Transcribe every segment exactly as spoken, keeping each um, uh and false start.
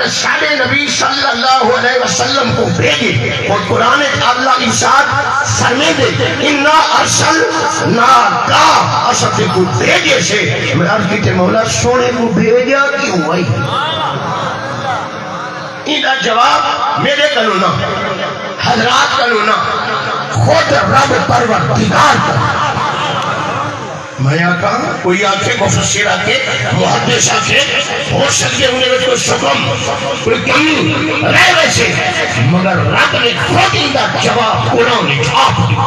ساݙے نبی صلی اللہ علیہ وسلم کوں بھیڄے۔ اور قرآن وچ اللہ ارشاد فرمیندے، "انا ارسلناک"، اساں تیکوں بھیڄے سے۔ میں عرض کیتے، "مولا، سوہݨے کوں بھیڄا کیوں ہئی؟" ایندا جواب میݙے کولوں نہ، حضرات کولوں نہ، خود رب پروردگار کولوں۔ میں آکھاں، کوئی آکھے، مفسر آکھے، محدث آکھے، ہو سڳدے انہیں وچ کوئی سکم، کوئی کمی رہ ویسے، مگر رب نے خود ایندا جواب قرآن وچ آپ ݙتا۔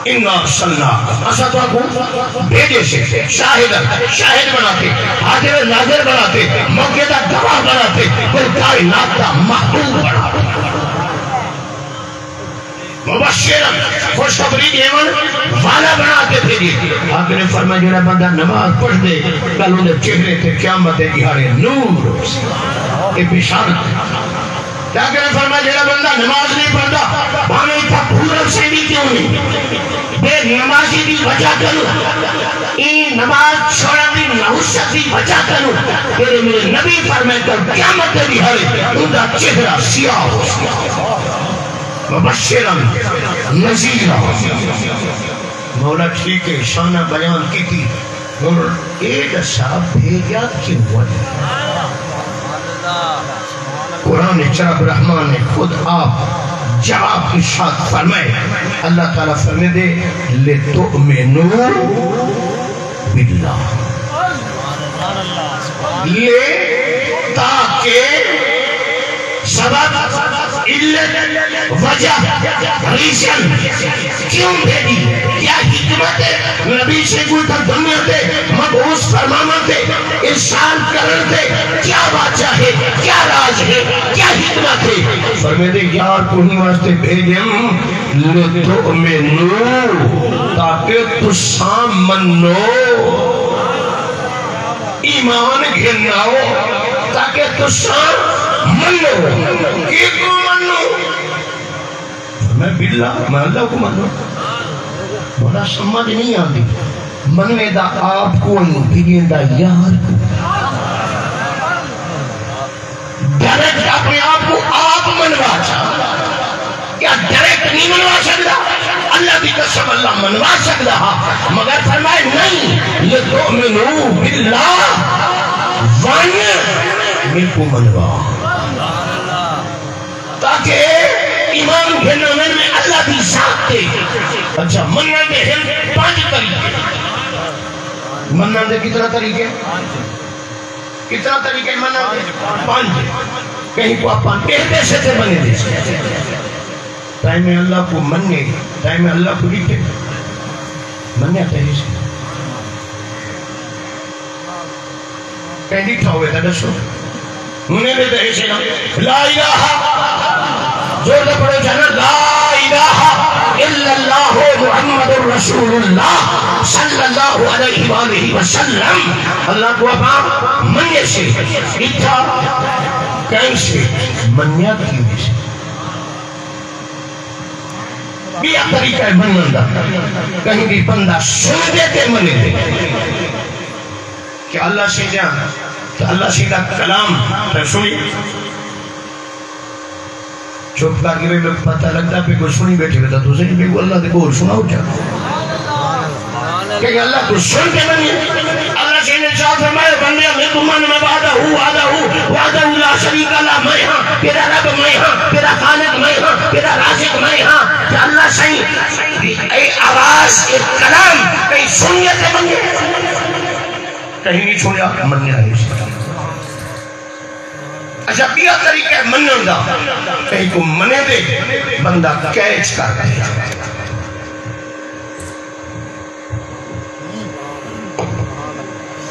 انا ارسلناک، اساں تہاکوں بھیڄے سے، شاہد، شاہد بݨا تے، حاضر ناظر بݨا تے، موقع دا گواہ بݨا تے، کل کائنات دا محبوب بݨا تے۔ مبشرا، خوشخبری ݙیوݨ والا بݨا تے بھیڄے۔ آقا نے فرمایا، جیڑھا بندہ نماز پڑھدے، کل اوندے چہرے تے قیامت دے ݙیہاڑے نور ہوسی۔ اے بشارت ہے۔ تے آقا نے فرمایا، جیڑھا بندہ نماز نہیں پڑھدا، بھاویں اتھاں بھورا سیوی کیوں نہیں، بے نمازی دی وجہ کنوں، ایں نماز چھوڑݨ دی نحوست دی وجہ کنوں، تیݙے میرے نبی فرمائے، کل قیامت دے ݙیہاڑے اوندا چہرہ سیاہ ہوسی۔ مبشرا نذیرا۔ مولا ٹھیک ہے، شانہ بیان کیتی، ہݨ اے ݙسا بھیڄا کیوں ہے؟ قرآن وچ رب رحمان نے خود آپ جواب ارشاد فرمائے۔ اللہ تعالیٰ فرمیندے، "لتؤمنوا باللہ۔" لے، تاکہ، سبب، علت، وجہ، ریزن، کیوں بھیڄی؟ کیا حکمت ہے نبی سئیں کوں اتھاں دنیا تے مبعوث فرماوݨ تے، ارسال کرݨ تے؟ کیا وجہ ہے؟ کیا راز ہے؟ کیا حکمت ہے؟ فرمیندے، یار، تہیں واسطے بھیڄم، لتؤمنوا، تاکہ تساں منو۔ ایمان گھن آؤ تاکہ تساں منو۔ کیکوں منو؟ میں باللہ، میں اللہ کوں منو۔ بڑا سمجھ نہیں آندی۔ منوے دا آپ کوں، بھیڄیندا یار کوں۔ ڈائریکٹ اپݨے آپ کوں آپ منوا چھا۔ کیا ڈائریکٹ نہیں منوا سڳدا؟ اللہ دی قسم، اللہ منوا سڳدا ہا، مگر فرمائے، نہیں، لتؤمنوا باللہ، ونڄ میکوں منوا۔ تاکہ ایمان گھن آوݨ میں اللہ دی ذات تے۔ اچھا، منݨ دے ہن پنج طریقے۔ منݨ دے کتنا طریقے؟ کتنا طریقے منݨ دے؟ پنج۔ کہیں کوں اپاں ݙیہدے سے تے منیندے سے۔ تائیں میں اللہ کوں منیے، تائیں میں اللہ کوں ݙٹھے۔ منیا تے ہئی سے۔ کہیں ݙٹھا ہوئے تاں ݙسو۔ منیندے تے ہئی سے نا۔ لا الہ، زور تے پڑھو چا نا، لا الہ الا اللہ محمد رسول اللہ صلی اللہ علیہ وآلہ وسلم۔ اللہ کوں اپاں منیے سے، ݙٹھا کہیں سے، منیا کیویں سے؟ ٻیا طریقہ ہے منݨ دا، کہیں دی بندہ سݨدے تے منیندے۔ کہ اللہ سئیں دیاں، تے اللہ سئیں دا کلام تے سݨی۔ چپ کر کے میکوں پتہ لڳدا پئے کوئی سݨی ٻیٹھے وے، تاں تساں میکوں اللہ دے ٻول سݨاؤ چا۔ کہ اللہ کوں سݨ کے منیے۔ اللہ سئیں نے ارشاد فرمایا، بندے میکوں من، میں وحدہ، وحدہ، وحدہ لا شریک لہ میں ہاں، تیرا رب میں ہاں، تیرا خالق میں ہاں، تیرا رازق میں ہاں۔ کہ اللہ سئیں دی اے آواز، اے کلام کہیں سݨیا تے منیے؟ کہیں نہیں سݨیا، منیا ہئی سے۔ اچھا، ٻیا طریقہ ہے منݨ دا، کہیں کوں منیندے بندہ کیچ کر ݙے۔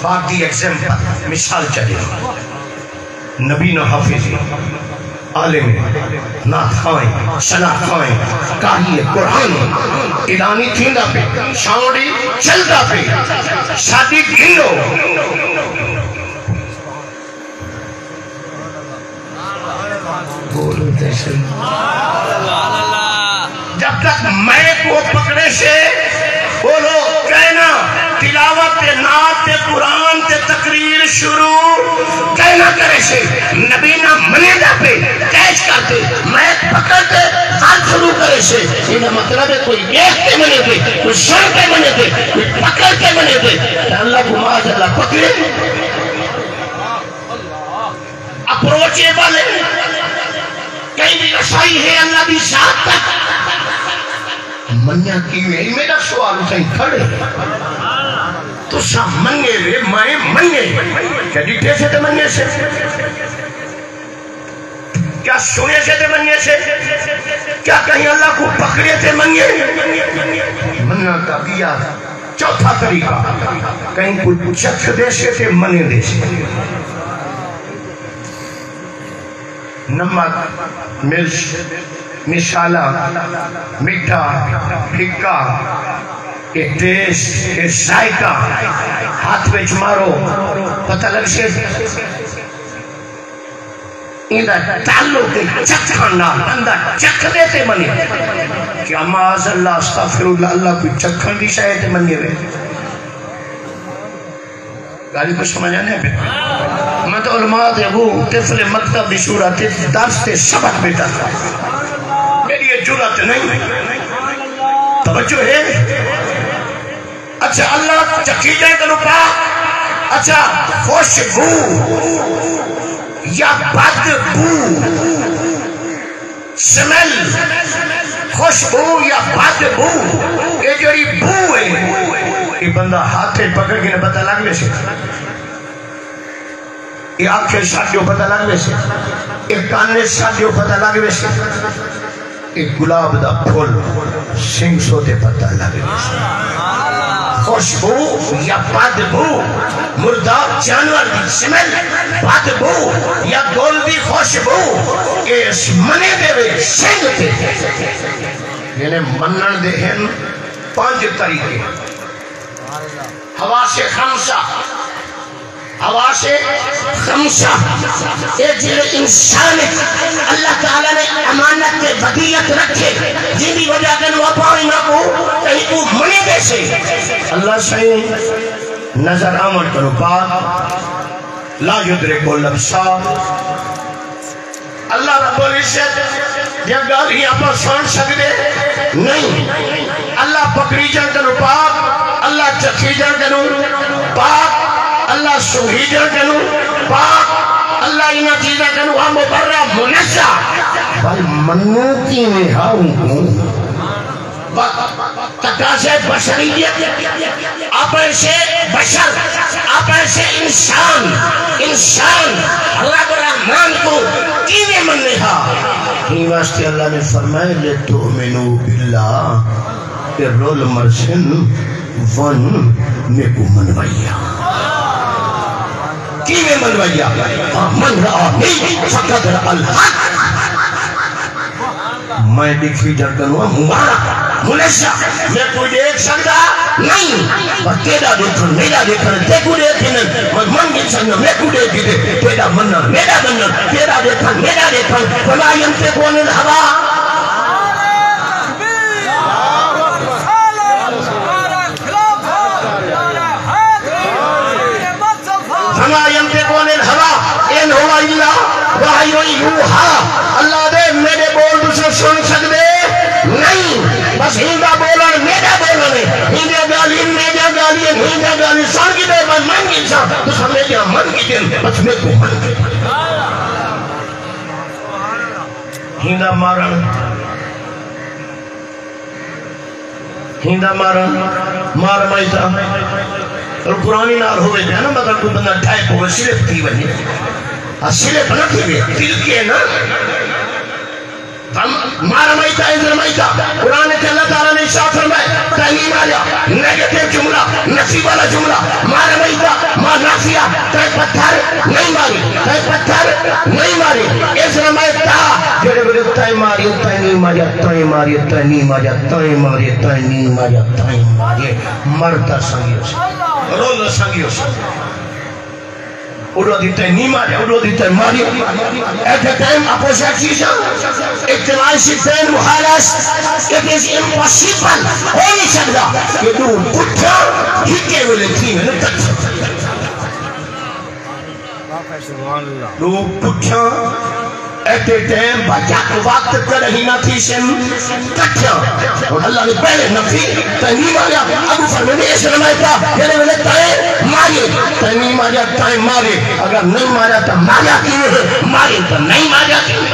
فار دی ایگزامپل، مثال چا ݙیواں، نبی نہ حافظ، عالم، نعت خوان، ثنا خوان، قاری قرآن، ادا نہیں تھیندا پئے، ساؤنڈ ہی چلدا پئے، ساݙی گھنو۔ بولو تے صحیح۔ جب تک مائیک کوں پکڑے سے، بولو کائنا، تلاوت تے نعت تے قرآن تے تقریر شروع۔ نبی نہ منیندا پئے، کیچ کر تے، مائیک پکڑ تے ڳالھ شروع کریسے۔ ایندا مطلب ہے کوئی ݙیکھ تے منیندے، کوئی سݨ تے منیندے، کوئی پکڑ تے منیندے۔ تے اللہ کوں معاذ اللہ پکڑے۔ اپروچیبل ہے، کہیں دی رسائی ہے اللہ دی ذات تک۔ منیا کیویں؟ اے میݙا سوال اتھائیں کھڑے۔ تساں منگے وے، میں منگے۔ کیا ݙٹھے سے تے منگے سے؟ کیا سݨے سے تے منگے سے؟ کیا کہیں اللہ کوں پکڑے تے منگے؟ منݨ دا ٻیا چوتھا طریقہ، کہیں کوں چکھدے سے تے منیندے سے۔ نمک، مرچ، مصالحہ، مٹھا، پھکا، اے ٹیسٹ، اے ذائقہ، ہتھ وچ مارو، پتہ لڳسے۔ ایندا تعلق ہے چکھݨ نال، بندہ چکھدے تے منے۔ کیا معاذ اللہ، استغفر اللہ، اللہ کوئی چکھݨ دی شے تے منے وے؟ ڳالھ کوں سمجھ آندے پئے؟ میں تو علماء دے اڳوں طفل مکتب دی صورت وچ درس تے سبق ݙتا۔ میݙی اے جرات نہیں۔ توجہ ہے؟ اچھا، اللہ چکھیجݨ کنوں پاک۔ اچھا، خوشبو یا بدبو، سمیل، خوشبو یا بدبو، اے جڑی بو ہے، اے بندہ ہتھ پکڑ کے نہ پتہ لڳ ویسے۔ اے اکھ ساݙیو پتہ لڳ ویسے، اے کن ساݙیو پتہ لڳ ویسے، اے گلاب دا پھل سنگسو تے پتہ لڳ ویسے۔ خوشبو یا بدبو، مردہ جانور دی سمیل، بدبو یا گل دی خوشبو، اے اس منے دے وے سنگ تے۔ یعنی منݨ دے ہن پنج طریقے۔ حواس خمسہ، حواس خمسہ، اے جڑے انسان اچ اللہ تعالیٰ نے امانت تے ودیعت رکھے، جن دی وجہ کنوں اپاں انہاں کوں کہیں کوں منیندے سے۔ اللہ سائیں نظر آوݨ کنوں پاک، لا یدرک الابصار۔ اللہ رب العزت دیاں ڳالھیں آپاں سݨ سڳدے نہیں۔ اللہ پکڑیجݨ کنوں پاک، اللہ چکھیجݨ کنوں پاک، اللہ سنگھیجݨ کنوں پاک، اللہ انہاں چیزاں کنوں ہا مبرا، منزہ۔ بھل منوں کیویں ہا اونکوں؟ تقاضۂ بشریت، آپ ایسے بشر، آپ ایسے انسان، انسان رب رحمان کوں کیویں منے ہا؟ ایں واسطے اللہ نے فرمایا، لتؤمنوا باللہ، کہ رل مرسن، ونڄ میکوں منوائی آ۔ کیویں منوائی آ؟ فمن رآنی فقد رأى الحق۔ میں ݙیکھیجݨ کنوں ہا مبرا، منزہ، میکوں ݙیکھ سڳدا نہیں۔ پر تیݙا ݙیکھݨ، میݙا ݙیکھݨ، تیکوں ݙیکھ گھنن، میں من گھن سڳداں، میکوں ݙیکھ گھدے، تیݙا منݨ، میݙا منݨ، تیݙا ݙیکھݨ، میݙا ݙیکھݨ، وما ينطق عن الهوى۔ وما ينطق عن الهوى إن هو إلا وحي يوحى۔ اللہ دے میݙے ٻول تساں سݨ سڳدے نہیں، بس ہیندا ٻولݨ میݙا ٻولݨ ہے، ہیندیاں ڳالھیں میݙیاں ڳالھیں، ہیندیاں ڳالھیں سݨ گھدے بس من گھنساں، تساں میݙیاں من گھدن، بس میکوں من گھدن۔ ہیندا مارݨ ہیندا مارݨ، مار مائتا۔ اور قرآن نال ہووے تے نا، مطلب کوئی بندہ ٹائپ ہووے، سلپ تھی ونڄے۔ آ سلپ نہ تھیوے، تلکے نا۔ تم مار مائتا، اذن مائتا۔ قرآن وچ اللہ تعالیٰ نے ارشاد فرمایا، تئیں نہیں ماریا، نیگیٹو جملہ، نفی والا جملہ، مار مائتا، ما نافیہ، تئیں پتھر نہیں ماری، تئیں پتھر نہیں ماری۔ اذن مائتا، جڑے ویلے تئیں ماری، تئیں نہیں ماریا، تئیں ماری، تئیں نہیں ماریا، تئیں ماری، تئیں نہیں ماریا، تئیں ماری۔ مردا سنگی ہوسی۔ رول سنگی ہوسی۔ اڈو دی تئیں نہیں ماریا، اڈو دی تئیں ماری۔ At a time opposite season, اجتماعی شدین محالہ، اٹ از امپاسبل، ہو نہیں سکدا کہ ݙو پٹھیاں ہکے ویلے تھی ونڄن۔ سبحان اللہ۔ ݙو پٹھیاں ایٹ اے ٹائم، بجک وقت کݙاہیں نہ تھیسن کٹھیاں۔ ہݨ اللہ نے پہلے نفی، تئیں نی ماریا، اڳوں فرمیندے اس رمائتا، جیڑھے ویلے تئیں مارے، تئیں نی ماریا، تئیں مارے، اگر نئیں ماریا تاں ماریا کیویں ہے؟ مارے تاں نئیں ماریا کیویں؟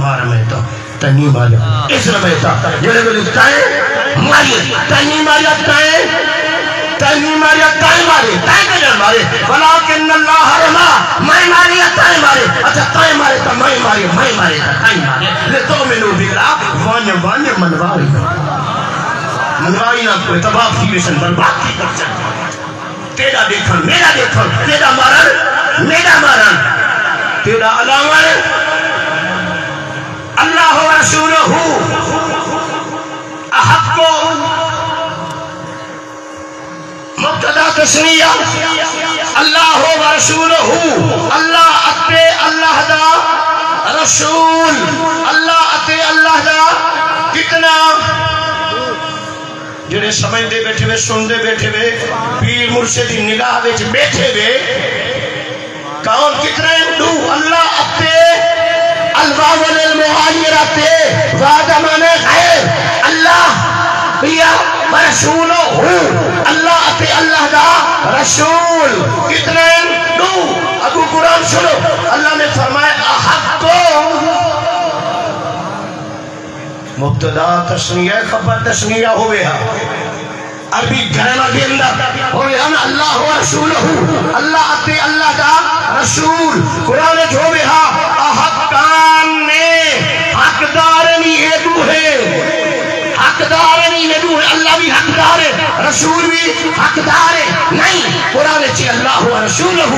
مار میں تاں تئیں نی ماریا۔ اس رمائتا، جیڑھے ویلے تئیں مارے، تئیں نی ماریا، تئیں، تئیں نی ماریا، تئیں مارے، تئیں کݙاہیں مارے؟ ولکن اللہ رمی، میں ماریا، تئیں مارے۔ اچھا، تئیں مارے تاں میں مارے، میں مارے تاں تئیں مارے۔ لتؤمنوا باللہ، ونڄ ونڄ منوائی نہ، منوائی نہ کوئی، تباہ تھی ویسن، برباد تھی ویسن۔ تیݙا ݙیکھݨ، میݙا ݙیکھݨ، تیݙا مارݨ، میݙا مارݨ، تیݙا الاوݨ، اللہ و رسولہ احق۔ مبتدا تثنیہ، اللہ و رسولہ، اللہ اتے اللہ دا رسول، اللہ اتے اللہ دا کتنا؟ جیڑھے سمجھدے ٻیٹھے وے، سݨدے ٻیٹھے وے، پیر مرشد دی نگاہ وچ ٻیٹھے وے، کون کتنے؟ ݙو، اللہ اتے الواو للمغایرہ تے، وا دا معنی غیر، اللہ، ٻیا، ورسولہ، اللہ اتے اللہ دا رسول، کتنے؟ ݙو۔ اڳوں قرآن سݨو، اللہ نے فرمایا، احق، مبتدا تثنیہ، خبر تثنیہ ہووے ہا۔ عربی گرامر دے اندر ہووے ہا نا، اللہ و رسولہ، اللہ اتے اللہ دا رسول۔ قرآن وچ ہووے ہا، احقان نے، حقدار نی اے ݙوہیں، حقدار نی اے ݙوہیں، اللہ وی حقدار ہے، رسول وی حقدار ہے۔ نہیں، قرآن وچ اللہ و رسولہ،